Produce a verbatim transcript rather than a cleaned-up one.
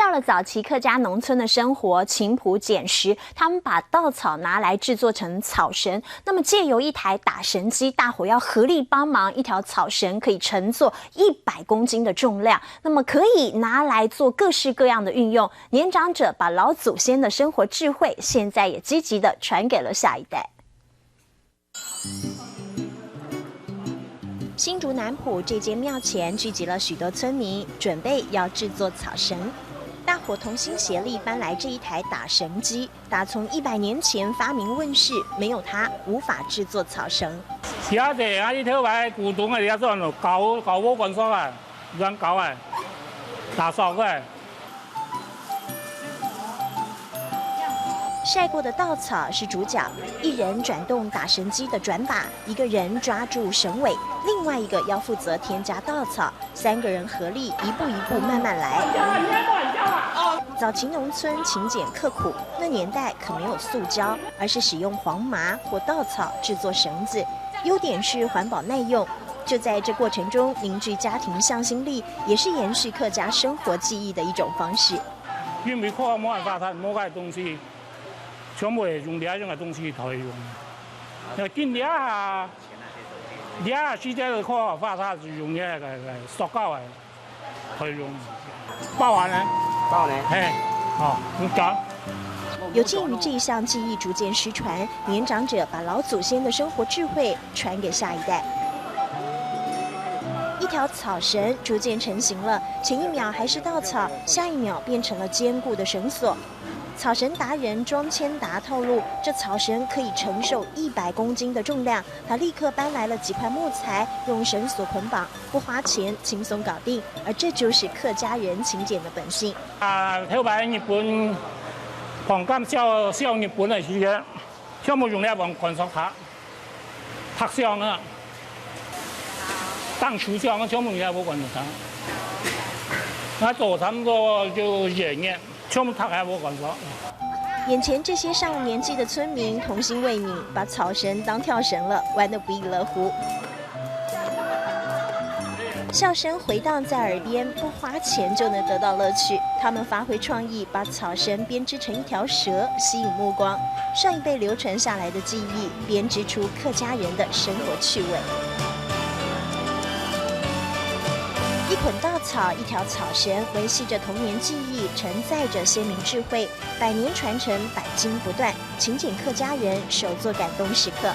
到了早期客家農村的生活，勤朴简实，他们把稻草拿来制作成草绳，那么借由一台打绳机，大伙要合力帮忙，一条草绳可以承坐一百公斤的重量，那么可以拿来做各式各样的运用。年长者把老祖先的生活智慧，现在也积极的传给了下一代。新竹南埔这间庙前聚集了许多村民，准备要制作草绳。大伙同心协力搬来这一台打绳机，打从一百年前发明问世，没有它无法制作草绳。其他个啊，你頭擺古董个，你要做搞搞无管束啊，乱搞啊，打扫个。晒过的稻草是主角，一人转动打绳机的转把，一个人抓住绳尾，另外一个要负责添加稻草，三个人合力一步一步慢慢来。早期农村勤俭刻苦，那年代可没有塑胶，而是使用黄麻或稻草制作绳子，优点是环保耐用。就在这过程中凝聚家庭向心力，也是延续客家生活技艺的一种方式。因为靠无办法，它无个东西，全部会用这样个东西来用。那今年啊， 你啊，现在个看法，它是用那个，个塑料个，可以用。包完了。包完了。嘿，好，你讲。有鉴于这一项技艺逐渐失传，年长者把老祖先的生活智慧传给下一代。一条草绳逐渐成型了，前一秒还是稻草，下一秒变成了坚固的绳索。 草绳达人庄千达透露，这草绳可以承受一百公斤的重量，他立刻搬来了几块木材，用绳索捆绑，不花钱，轻松搞定。而这就是客家人勤俭的本性。啊，头擺日本，放監燒，燒日本个時節，全部用來放管束塔。 拍相啊，当首相啊，全部也无管得上。那做差不多就一年，全部他还无管束。眼前这些上了年纪的村民童心未泯，把草绳当跳绳了，玩得不亦乐乎。笑声回荡在耳边，不花钱就能得到乐趣。他们发挥创意，把草绳编织成一条蛇，吸引目光。上一辈流传下来的技艺，编织出客家人的生活趣味。一捆稻草，一条草绳，维系着童年记忆，承载着先民智慧，百年传承，百金不断。勤俭客家人手作感动时刻。